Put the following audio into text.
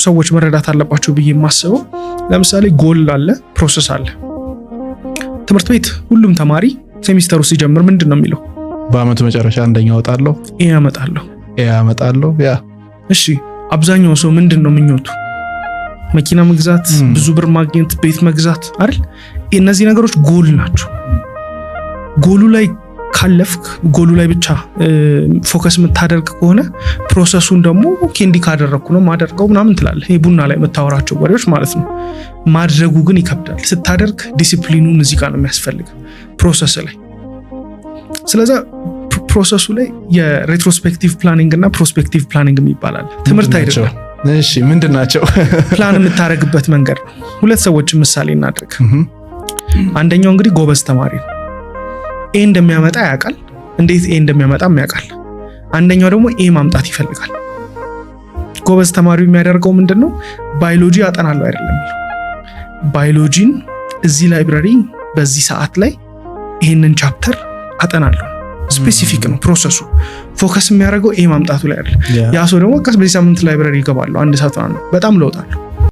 ሰዎች መረዳት አለባቸው ብዬ የማስበው ለምሳሌ ጎል አለ፣ process አለ። ትምህርት ቤት ሁሉም ተማሪ ሴሚስተሩ ሲጀምር ምንድን ነው የሚለው? በአመቱ መጨረሻ አንደኛ እወጣለሁ፣ A አመጣለሁ፣ A አመጣለሁ። Yeah. እሺ፣ አብዛኛው ሰው ምንድን ነው ምኞቱ? መኪና መግዛት፣ ብዙ ብር ማግኘት፣ ቤት መግዛት አይደል? እነዚህ ነገሮች ጎል ናቸው። ጎሉ ላይ ካለፍክ፣ ጎሉ ላይ ብቻ focus የምታደርግ ከሆነ process ኡን ደግሞ okay እንዲህ ካደረግኩ ነው ማደርገው ምናምን ትላለህ። ይሄ ቡና ላይ የምታወራቸው ወሬዎች ማለት ነው። ማድረጉ ግን ይከብዳል። ስታደርግ ዲሲፕሊኑን እዚህ ጋር ነው የሚያስፈልግ process ላይ። ስለዛ process ኡ ላይ የ retrospective planning እና prospective planning የሚባል አለ። ትምህርት አይደለም። እሺ፣ ምንድን ናቸው? ፕላን የምታደርግበት መንገድ ነው። ሁለት ሰዎች ምሳሌ እናድርግ። አንደኛው እንግዲህ ጎበዝ ተማሪ ነው። A እንደሚያመጣ ያውቃል። እንዴት A እንደሚያመጣም ያውቃል። አንደኛው ደግሞ A ማምጣት ይፈልጋል። ጎበዝ ተማሪው የሚያደርገው ምንድን ነው? ባዮሎጂ አጠናለሁ አይደለም የሚለው፣ ባዮሎጂን እዚህ library በዚህ ሰዓት ላይ ይህንን chapter አጠናለሁ። Specific ነው process ኡ። Focus የሚያደርገው A ማምጣቱ ላይ አይደለም። ያ ሰው ደግሞ ቀስ በዚህ ሳምንት library ይገባለሁ አንድ ሰዓት ነው፣ በጣም ለውጥ አለው።